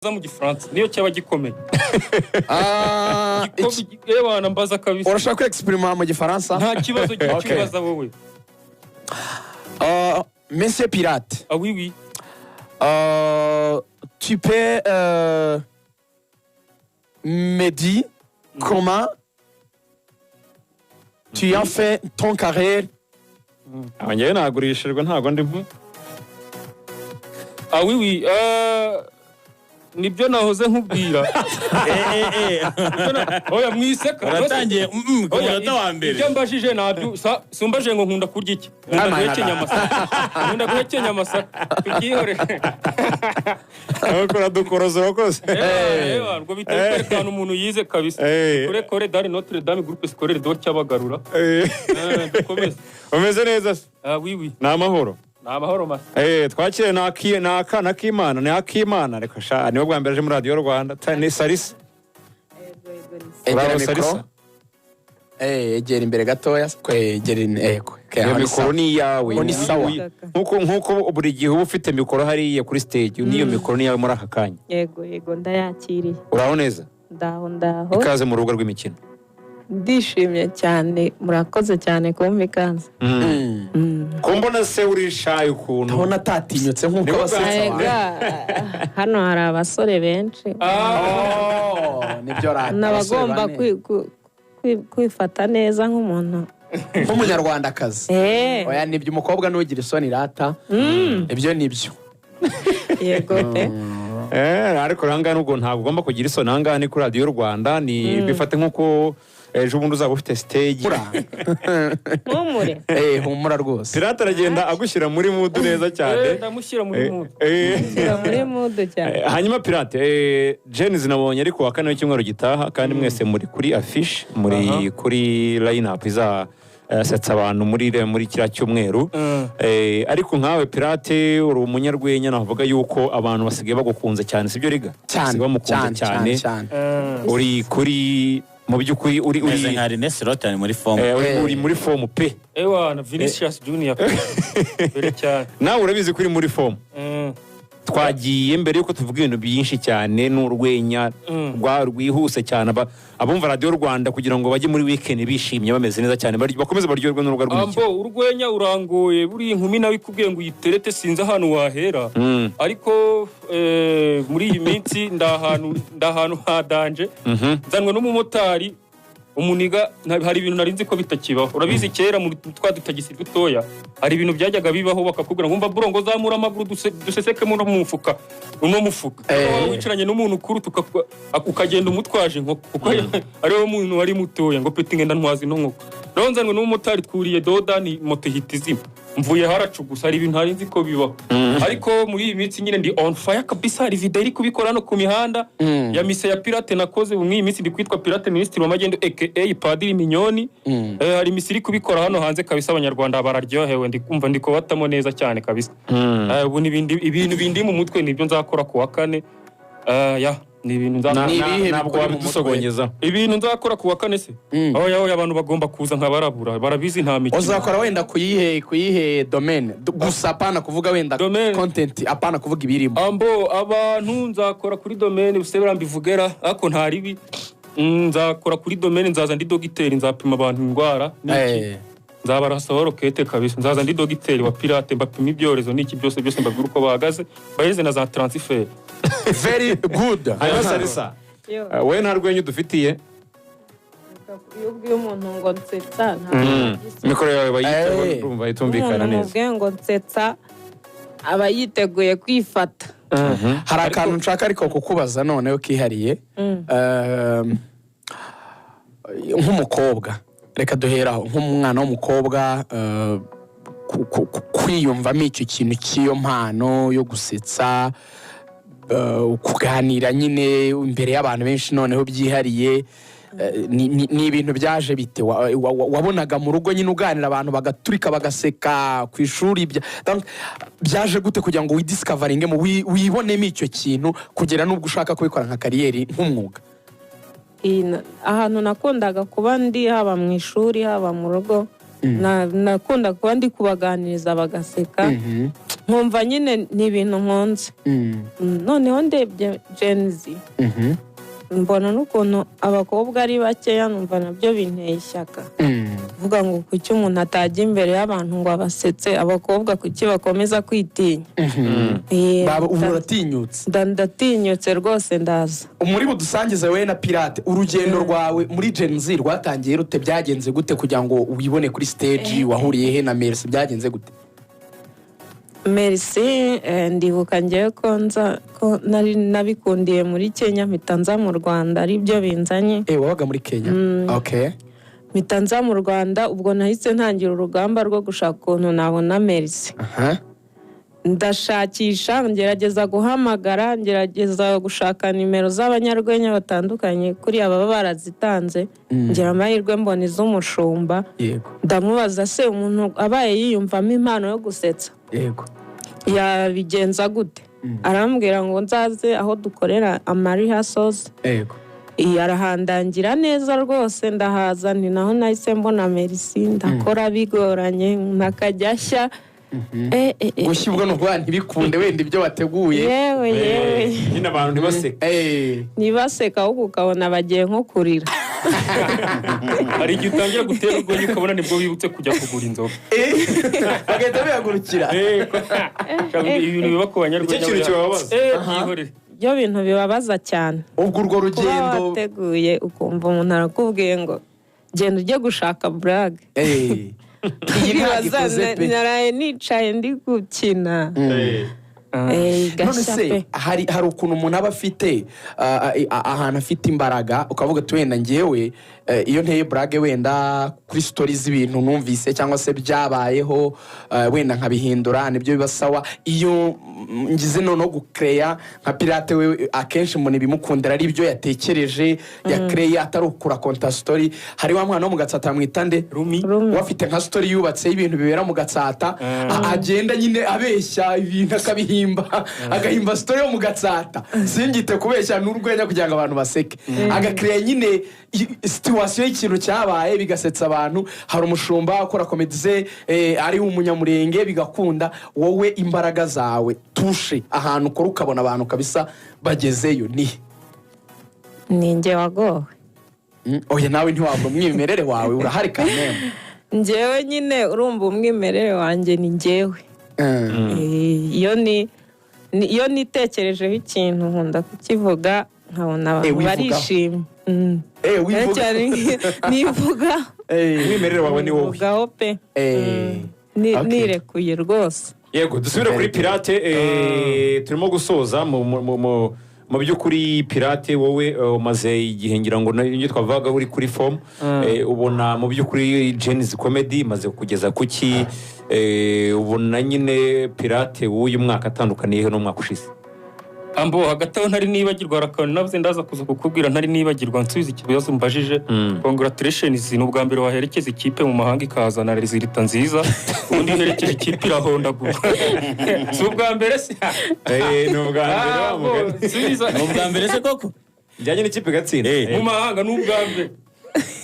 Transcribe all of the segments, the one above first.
Mu Gifaransa niyo cyaba gikomeye. Ah, Ewana, mbaza kabisa. Urashaka kwexprima mu Gifaransa? Nta kibazo. Okay. Kibaza wowe. Monsieur Pirate, Ah oui. Tu peux me dire comment tu as fait ton carrière? Aho ngewe nagurishijwe, ntabwo ndimo. Ah oui, nibyo nahoze nkubwira. Oya, mwiseka. Uratangiye ku Oya, munota wa mbere. Ibyo mbajije nabyo sumbajije ngo nkunda kurya iki, nkunda Ah, guhekenya amasaka, nkunda guhekenya amasaka, tubyihore. Ariko uradukoroza, urakoze. Ewa, ngo biteye kwerekana umuntu yize kabisa. Kure kore dari Notre Dame, Groupe Scolaire de Cyabagarura. Dukomeze. Umeze neza se? Ah oui. Ni amahoro? Ni amahoro masa. Twakire ni akana k'Imana, ni ak'Imana. Reka sha, niwe bwa mbere aje muri Radiyo Rwanda. Ni Sarisa. Egera Bravo, mikoro. Sarisa. Egera imbere gatoya, kwegera Iyo aho ni mikoro sawa. ni iyawe. Ngo ni sawa. Nkuko buri gihe uba ufite mikoro hariya kuri stage, n'iyo mikoro ni iyawe muri aka kanya. Yego, ndayakiriye. Uraho neza? Ndaho, ndaho. Ikaze mu rubuga rw'imikino. Ndishimye cyane, murakoze cyane kumpa ikaze. Ko mbona se uri shy ukuntu? Ndabona atatinyutse nk'uko Niwe abasetsa Ega, abantu. hano hari abasore benshi. Oh, nibyo rata, abasore N'abagomba bane. kwifata neza nk'umuntu Nk'umunyarwandakazi. Oya, nibyo, umukobwa nugira isoni rata, ibyo nibyo. Yego pe. Ariko ahangaha nubwo ntabwo ugomba kugira isoni, ahangaha ni kuri Radiyo Rwanda, ni bifate nk'uko ejo bundi uzaba ufite stage. Humura. Mpumure. Humura rwose. Pirate aragenda agushyira muri mood neza cyane. Ndamushyira muri mood. Shyira muri mood cyane. Hanyuma Pirate, Gen-Z nabonye ariko wa kane w'icyumweru gitaha, kandi mwese muri kuri affiche, muri kuri line up izasetsa abantu muri kiriya cyumweru. Ariko nkawe Pirate, uri umunyarwenya, navuga yuko abantu basigaye bagukunze cyane, sibyo riga? Cyane. Basigaye bamukunze Cyane cyane cyane. Cyane. Uri kuri, mu by'ukuri uri Meze uri nka Rene Sirotani muri form. Uri muri form pe. Ewana, Vinicius Junior mbere cyane. Nawe urabizi ko uri muri form. Twagiye mbere yuko tuvuga ibintu byinshi cyane n'urwenya rwihuse cyane, abumva Radiyo Rwanda kugira ngo bajye muri weekend bishimye, bameze neza cyane, bakomeze baryoherwe n'urubuga Ambo rw'imikino. Urwenya urangoye, buriya inkumi nawe ikubwiye ngo uyiterete, sinzi ahantu wahera. Ariko muri iyi minsi ndahantu ha danger. Nzanwe n'umumotari umuniga. Hari ibintu nari nzi ko bitakibaho. Urabizi, kera mu twa dutagisi dutoya hari ibintu byajyaga bibaho, bakakubwira ngo umva bro, ngo zamura amaguru dusesekemo no mu mufuka, uno mufuka. Waba wicaranye n'umuntu ukuru, ukagenda umutwaje inkoko kuko ari wowe muntu wari mutoya, ngo petit, ngenda ntwaza ino nkoko. Rero nzanwe n'umumotari, twuriye dodani, moto ihita izima, mvuye haracu. Gusa hari ibintu ntari nzi ko bibaho, ariko muri iyi minsi nyine ndi on fire kabisa. Hari video iri kubikora hano ku mihanda ya mise ya Pirate nakoze. Ubu muri iyi minsi ndi kwitwa Pirate Minisitiri w'Amagendo, aka Padiri Minyoni. Hari misi iri kubikora hano hanze kabisa, Abanyarwanda bararyohewe, ndi kumva ndi kubatamo neza cyane kabisa. Ubu ni ibintu bindi mu mutwe, nibyo nzakora ku wa kane. Ya, ni ibintu nzakora. Ni ibihe Ntabwo bikuri mu mutwe? wabidusogongeza? Ibintu nzakora ku wa kane se? Oya oya, abantu bagomba kuza nkabarabura, barabizi, nta mikino. Uzakora wenda kuyihe domaine? Gusa apana kuvuga wenda Domaine. content, apana kuvuga ibirimo. Ambo abantu, nzakora kuri domaine usebera mbivugera, ariko nta ribi. Nzakora kuri domaine, nzaza ndi dogiteri, nzapima abantu indwara n'iki. Nzabarasaba rokete kabisa, nzaza ndi dogiteri wa Pirate, mbapima ibyorezo n'iki byose byose, mbabwira uko bahagaze, mbaheze na za transfer. Very good. Hanyuma Sarisa, Yo. wowe nta rwenya udufitiye? Iyo ubwiye umuntu ngo nsetsa, ntabwo agisubiza. Mikoro yawe bayiteho. Ndumva itumvikana Umuntu neza. mubwiye ngo nsetsa, aba yiteguye kwifata. Hari akantu nshaka ariko kukubaza noneho kihariye. Nk'umukobwa, reka duheraho nk'umwana w'umukobwa, kwiyumvamo icyo kintu cy'iyo mpano yo gusetsa, kuganira nyine imbere y'abantu benshi noneho byihariye, ni ibintu byaje bite? Wabonaga mu rugo nyine uganira abantu bagaturika bagaseka, ku ishuri donc, byaje gute kugira ngo widiscoveringe mu wibonemo icyo kintu kugera n'ubwo ushaka kubikora nka carrière, nk'umwuga? Ahantu nakundaga kuba ndi, haba mu ishuri, haba mu rugo, nakundaga kuba ndi kubaganiriza bagaseka. Nkumva nyine ni ibintu nkunze. Noneho ndebye Gen Z, mbona n'ukuntu abakobwa ari bakeya, numva nabyo binteye ishyaka. Kuvuga ngo kuki umuntu atajya imbere y'abantu ngo abasetse, abakobwa kuki bakomeza kwitinya? Baba ubu uratinyutse? Ndatinyutse rwose, ndaza. Muri budusangize wowe na Pirate, urugendo rwawe muri Gen Z rwatangiye rute? Byagenze gute kugira ngo wibone kuri stage? Wahuriye he na Merci? Byagenze gute? Merci, ndibuka ngewe ko nza ko nari nabikundiye muri Kenya, mpita nza mu Rwanda ari byo binzanye. Wabaga muri Kenya, okay. Mpita nza mu Rwanda, ubwo nahise ntangira urugamba rwo gushaka ukuntu nabona Merci. Ndashakisha, ngerageza guhamagara, ngerageza gushaka nimero z'abanyarwenya batandukanye kuri aba baba barazitanze, ngira amahirwe mbona iz'umushumba. Ndamubaza: "Se umuntu abaye yiyumvamo impano yo gusetsa yabigenza gute?" Arambwira ngo nzaze aho dukorera amarehearsals. Iyi arahandangira neza rwose, ndahaza, ni naho nahise mbona Merci, ndakora bigoranye ntakajya ashya. Gushyibwa ni ukuvuga ntibikunde wenda ibyo wateguye. Yewe yewe! Nyine abantu ntibaseke. Ntibaseka, ahubwo ukabona bagiye nko kurira. Hari igihe utangira gutera urwenya ukabona nibwo wibutse kujya kugura inzoga. Bagahita bihagurukira. Ibintu biba ku banyarwenya. Nicyo kintu kibabaza. Byihorere. Ibyo bintu bibabaza cyane. Ubwo urwo Kuba rugendo wateguye, ukumva umuntu arakubwiye ngo genda ujye gushaka burage. Iyi ntabwo ikoze pe. Naraye nicaye ndi gukina. None Gashya se pe. hari ukuntu umuntu aba afite ahantu afite imbaraga, ukavuga ati wenda ngewe iyo nteye burage wenda kuri story z'ibintu numvise cyangwa se byabayeho, wenda nkabihindura nibyo biba sawa. Iyo ngize noneho gukereya nka Pirate, we akenshi umuntu ibimukundira ari ibyo yatekereje yakereye, atari ukura konta story. Hari wa mwana wo mu Gatsata mwita nde? Rumi. Rumi. We afite nka story yubatse y'ibintu bibera mu Gatsata, agenda nyine abeshya ibintu akabihimba, agahimba story yo mu Gatsata, singite kubeshya n'urwenya kugira ngo abantu baseke, agakereya nyine situation y'ikintu cyabaye bigasetsa abantu. Hari umushumba ukora comedy ze, ari umunyamurenge, bigakunda. Wowe imbaraga zawe tushe ahantu ukora ukabona abantu kabisa bagezeyo ni he? Ni njye wagowe. Oya, nawe ntiwabura umwimerere wawe, urahari kameme. Njyewe nyine urumva umwimerere wanjye ni njyewe. Iyo nitekerejeho ikintu nkunda kukivuga, nkabona abantu Wivugaho. barishimye. Wivuga. Cyane nivuga. Umwimerere wawe ni wowe. Nivugaho pe. Nirekuye rwose. Yego, dusubire kuri Pirate, turimo gusoza. Mu by'ukuri Pirate, wowe umaze igihe, ngira ngo n'ibyo twavugaga, uri kuri form. Ubona mu by'ukuri Gen Z Comedy imaze kugeza kuki? Ubona nyine Pirate w'uyu mwaka atandukaniye he n'umwaka ushize? Ambo, hagati aho ntari nibagirwa, hari akantu navuze ndaza kuza kukubwira, ntari nibagirwa nsubiza ikibazo mbajije. Congratulations, ni ubwa mbere waherekeza ikipe mu mahanga ikazana résultat nziza. Ubundi iyo uherekeje ikipe irahondagurwa. Si ubwa mbere se? Ni ubwa mbere wa Ah, bo, mugani. subiza. Ni ubwa mbere se koko? Bijyanye n'ikipe igatsinda. Mu mahanga ni ubwa mbere.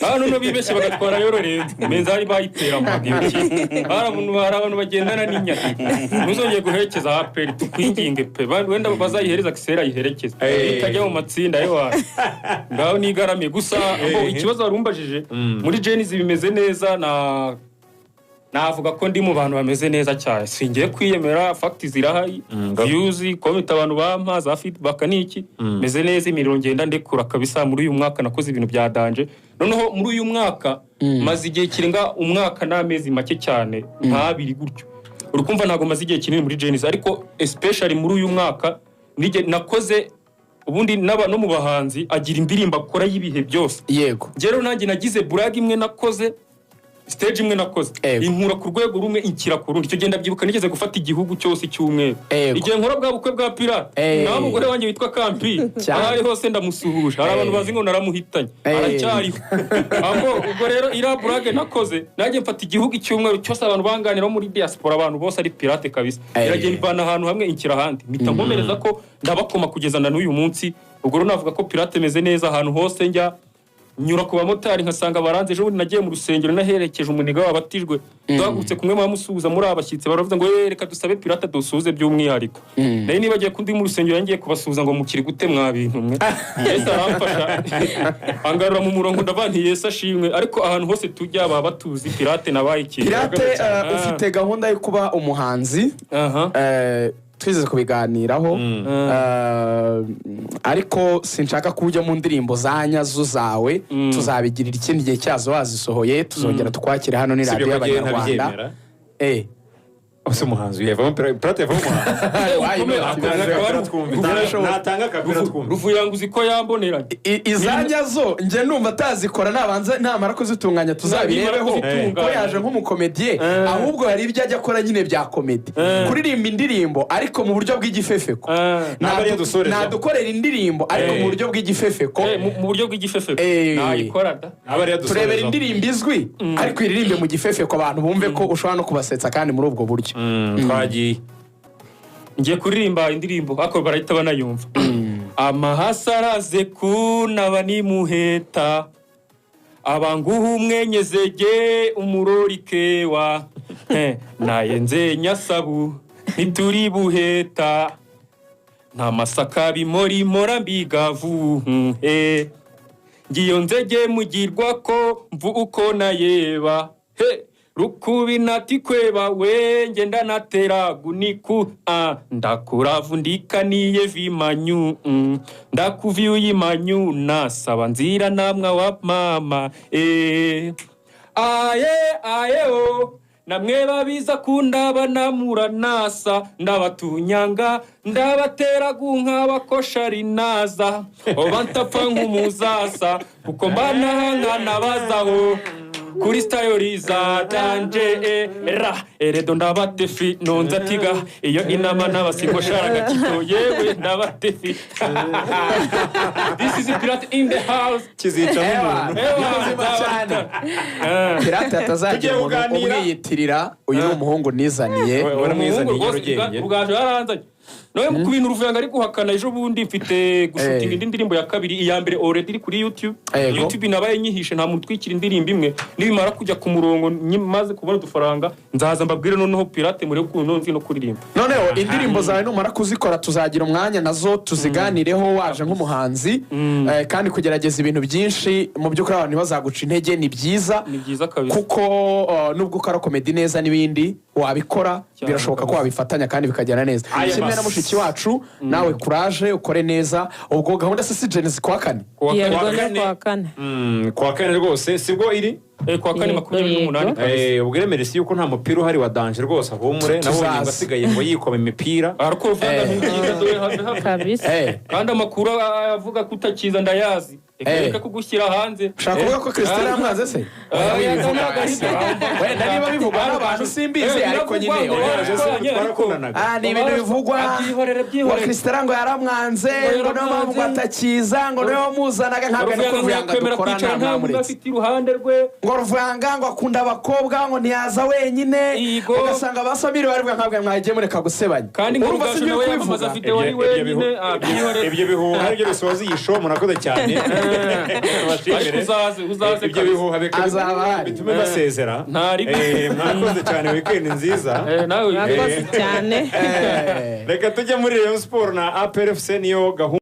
Hano no bibeshye bagatwara yororeza meza bari bayitera amaga iyo kipe. Hari abantu bagendana n'inyati. Ntuzongeye guherekeza APR, tukwinginge pe. Wenda bazayihereza Kisera ayiherekeze. Itajya mu matsinda yewe ngaho nigaramiye gusa. Ngo ikibazo wari umbajije, muri Gen Z bimeze neza, na navuga ko ndi mu bantu bameze neza cyane. Singiye kwiyemera, fact zirahari, views, comment abantu bampa za feedback ni iki, meze neza, imiriro ngenda ndekura kabisa. Muri uyu mwaka nakoze ibintu bya danger. Noneho muri uyu mwaka maze igihe kirenga umwaka n'amezi make cyane, nk'abiri gutyo, uri kumva ntabwo maze igihe kinini muri Gen Z, ariko especially muri uyu mwaka nakoze ubundi no mu bahanzi agira indirimbo akora y'ibihe byose. Njye rero nanjye nagize burage imwe nakoze, stage imwe nakoze, inkura ku rwego rumwe inshyira ku rundi. Icyo gihe ndabyibuka nigeze gufata igihugu cyose icyumweru, igihe nkora bwa bukwe bwa Pirate, naho umugore wanjye witwa Kampi, aho ari hose ndamusuhuje. Hari abantu bazi ngo naramuhitanye, aracyariho. Ahubwo ubwo rero iriya burage nakoze nanjye mfata igihugu icyumweru cyose, abantu banganiraho muri diaspora, abantu bose ari Pirate kabisa. Iragenda ivana ahantu hamwe inshyira ahandi, mpita nkomereza ko ndabakoma kugeza na n'uyu munsi. Ubwo rero navuga ko Pirate meze neza ahantu hose njya. Nyura ku bamotari nkasanga baranze. Ejo bundi nagiye mu rusengero naherekeje umuniga wabatijwe, duhagurutse kumwe bamusuhuza muri abashyitsi, baravuze ngo: "Eh, reka dusabe Pirate dusuhuze by'umwihariko." Nari nibagiye ko ndi mu rusengero, ngiye kubasuhuza ngo mukiri gute mwa bintu mwe. Yesu aramfasha angarura mu murongo, ndavuga nti: "Yesu ashimwe." Ariko ahantu hose tujya baba batuzi Pirate nabaye ikintu. Pirate, ufite gahunda yo kuba umuhanzi. Twigeze kubiganiraho, ariko sinshaka ko ujya mu ndirimbo za nyazo zawe. Tuzabigirira ikindi gihe cyazo wazisohoye, tuzongera tukwakire hano. Ni Sibyo radiyo ko agiye y'Abanyarwanda. ntabyemera. Ese umuhanzi yavamo, Pirate yavamo umuhanzi? Why not? Natanga akapera twumve. Natanga akapera twumve. Ruvuyanguzi ko yamboneranye. Iza nyazo njye numva atazikora, nabanza namara kuzitunganya tuzabirebeho. Namara kuzitunganya. Ko yaje nk'umukomediye, ahubwo hari ibyo ajya akora nyine bya comedy, kuririmba indirimbo ariko mu buryo bw'igifefeko. Ntabwo ariyo dusorezaho. Nadukorera indirimbo ariko mu buryo bw'igifefeko. Mu buryo bw'igifefeko. Nayikora da. Aba ariyo Turebera dusorezaho. indirimbo izwi ariko iririmbe mu gifefeko, abantu bumve ko ushobora no kubasetsa kandi muri ubwo buryo. Twagiye. Ngiye kuririmba indirimbo ariko barahita banayumva. Amahasi araze kunaba nimuheta abanguha umwenyezege umurori kewa. Naye nze nyasabu ntituri buheta nta masaka bimorimora mbigavu. Ngiyo nzege mugirwa ko mvu uko nayeba he rukubinati kweba we ngenda natera guniku ndakuravundikaniye vimanyu, ndakuvyuyimanyu nasaba nzira namwa wa mama aye aye o namwe babiza kundaba namura nasa ndabatunyanga ndabatera gunka bakosha rinaza oba ntapfa nk'umuzasa kuko mbanahangana bazaho kuri style za danger ra eredo ndabatefi nonza tiga iyo inama n'abasiko sharagakito yewe ndabatefi. This is Pirate in the house. Kizica n'umuntu. Ewa, Muzima cyane. Ah. Pirate hatazagira Tugiye umuntu kuganira. umwiyitirira. Uyu ni umuhungu nizaniye. Waramwizaniye. Umuhungu rwose. Nyarugenge. Rugaju yaranzanye nawe ku bintu Ruvuyanga ari guhakana. Ejo bundi mfite gushutinga indi ndirimbo ya kabiri. Iya mbere already iri kuri YouTube. YouTube nabaye nyihishe, nta muntu utwikira indirimbo imwe. Nibimara kujya ku murongo maze kubona udufaranga, nzaza mbabwire noneho Pirate murebe ukuntu nzi no kuririmba. Noneho indirimbo zawe numara kuzikora tuzagira umwanya nazo tuziganireho waje nk'umuhanzi. Kandi kugerageza ibintu byinshi mu by'ukuri abantu ntibazaguca intege, ni byiza. Ni byiza kabisa. Kuko nubwo ukora comedy neza n'ibindi wabikora, Cyane birashoboka ko kabisa. wabifatanya kandi bikagenda neza. Aya Kimwe na mushiki wacu, nawe kuraje ukore neza. Ubwo gahunda se si Gen-Z kuwa kane? Kuwa kane. Yego, Kuwa ni kane. kuwa kane. Kuwa kane rwose sibwo iri? Kuwa kane, Yego, 28 yego. kabisa. Ubwo remerisi yuko nta mupira uhari wa danger rwose, ahumure nabonye ngo Tuzaza. asigaye ngo yikoma imipira. Ariko Ruvuyanga ntukiza dore have have. Kabisa. Kandi amakuru avuga ko utakiza ndayazi, reka reka kugushyira hanze. Ushaka kuvuga ko Christine yamwanze se? Wenda niba bivugwa n'abantu simbizi, ariko nyine Biravugwa ngo oya. warashwanye, ariko Twarakundanaga. Ah, ni ibintu bivugwa. Abyihorere, Ngo byihorere. Christine ngo yaramwanze, Ngo ngo niyo mpamvu ngo yaramwanze. atakiza, ngo niwe wamuzanaga. Ntabwo ari ko Ruvuyanga Ruvuyanga ntiyakwemera dukorana kwicara nta muntu mwamuretse. afite iruhande rwe. Ngo Ruvuyanga ngo akunda abakobwa, ngo ntiyaza wenyine. Yego. Ugasanga ba Samiri bari ntabwo mwagiye mureka gusebanya. Kandi ngo Urumva Rugaju singiye nawe yamamaza kubivuga. video ari wenyine. Ah, byihorere. Ibyo bihuha aribyo bisoza iyi show, murakoze cyane. Tubashimire. Ariko uzaze, uzaze Ibyo kabisa. bihuha reka Azaba ahari. bitume basezera. Ntari. Mwakoze cyane, weekend nziza. Nawe Murakoze cyane. Reka tujye muri Rayon Sport na APR FC, niyo gahunda.